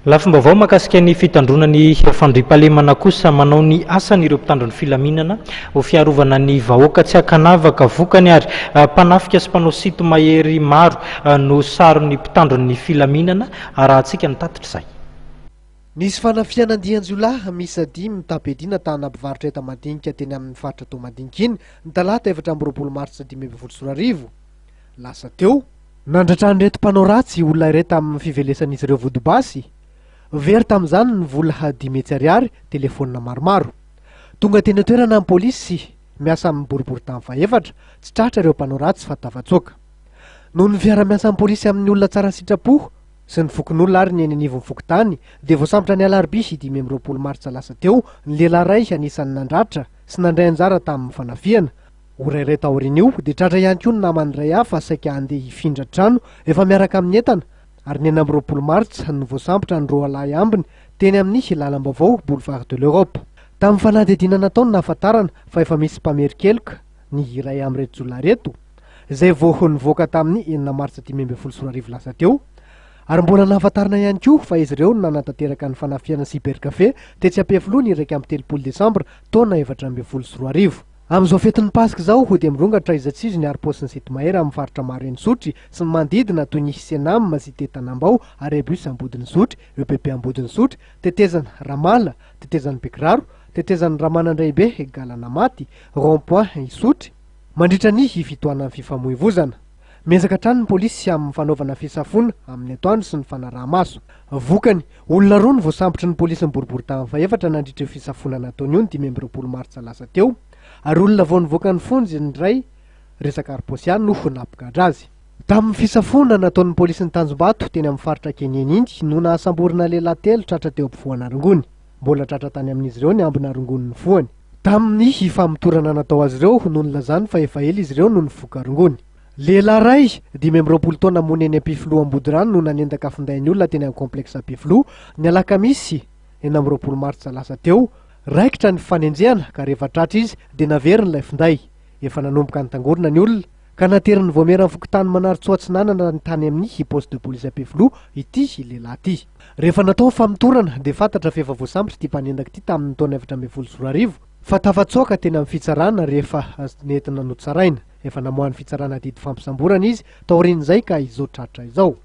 Lafim-baovao mahakasika ny fitandroana ny fandriampahalemana kosa, manao ny asany ireo mpitandro ny filaminana ho fiarovana ny vahoaka tsy ankanavaka. Vokany ary mpanafika sy mpanao sinto-mahery maro no saron'ny mpitandro ny filaminana. Arahantsika ny tatitra izay. Nisy fanafihana andian-jiolahy miisa dimy mitam-piadiana tany mpivarotra enta-madinika teny amin'ny faritra Toamadinika iny ny talata 24 martsa 2015 lasa teo. Nandratran'ireto mpanao ratsy olona iray tamin'ny fivelesan'izy ireo vodibasy. Very tamin'izany ny vola 500 ariary, telefaonina maromaro. Tonga teny an-toerana ny polisy miasa amin'ny boriborintany fahefatra, tsy tratra ireo mpanao ratsy fa tafatsoaka. Noho ny fiara-miasan'ny polisy amin'ny olona tsara sitrapo sy ny fokonolona ary ny eny anivon'ny fokontany dia voasambotra ny alarobia 25 martsa lasa teo ny lehilahy iray anisan'ny nandratra sy nandray anjara tamin'ny fanafihana. Ora iray taorian'io dia tratra ihany koa ny namany iray hafa saika handeha hifindra trano efa miaraka amin'ny entana ary ny 26 martsa no voasambotra ny roalahy ambiny teny amin'ny lalam-baovao Boulevard de l'Europe. Tamin'ny fanadihadiana natao no nahafantarana fa efa misy mpamerin-keloka ny iray amin'ireto jiolahy ireto izay vao nivoaka tamin'ny 6 martsa 2015 lasa teo ary mbola nahafantarana ihany koa fa izy ireo no nanatanteraka ny fanafihana cybercafé tetsy Ampefiloha ny 31 desambra taona 2014. Amin'izao fetin'ny Paska izao dia mirongatra izatsizy ny harom-paosin'ny Sinto-mahery amin'ny faritra maro eny Isotry sy ny manodidina toy ny Cenam, Cité Tanambao, Arrêt Bus Ambodin'Isotry, EPP Ambodin'Isotry, Tetezana Ramala, Tetezan'i Bekiraro, Tetezan'i Ramanandraibe, Galanamaty, Rond Point Isotry, mandritra ny fitohanan'ny fifamoivozana. Miezaka hatrany ny polisy amin'ny fanaovana fisafoana amin'ny atoandro sy ny fanaraha-maso. Vokany, olona roa no voasambotry ny polisin'ny boriborintany fahefatra nandritra io fisafoana nataony io ny 25 martsa lasa teo, ary olona vao nivoaka ny fonja ny iray, resaka harom-paosy ihany no nampigadra azy. Tamin'ny fisafoana nataon'ny polisin'ny Tanjombato teny amin'ny faritra Kenieny iny no nahasamborina lehilahy telo tratra teo ampovoana rongony. Mbola tratra tany amin'izy ireo ny ambina rongony nifohany. Tamin'ny famotorana natao azy ireo no nilazany fa efa ela izy ireo no nifoka rongony. Lehilahy iray, 25 taona monina eny Ampefiloha Ambodirano no nanendaka findain'ny olona teny amin'ny complexe Ampefiloha ny alakamisy 26 martsa lasa teo. Raikitra ny fifanenjehana ka rehefa tratra izy dia naveriny ilay finday. Efa nanomboka nitangorona ny olona ka naterin'ny vaomieran'ny fokontany Manarintsoa Atsinanana tany amin'ny poste de police Ampefiloha ity lehilahy ity. Rehefa natao ny famotorana dia fantatra fa efa voasambotra ity mpanendaka ity tamin'ny taona 2014 fa tafatsoaka teny amin'ny fitsarana rehefa nentina notsaraina. Efa namoahan'ny fitsarana didy fampisamborana izy taorian'izay ka izao tratra izao.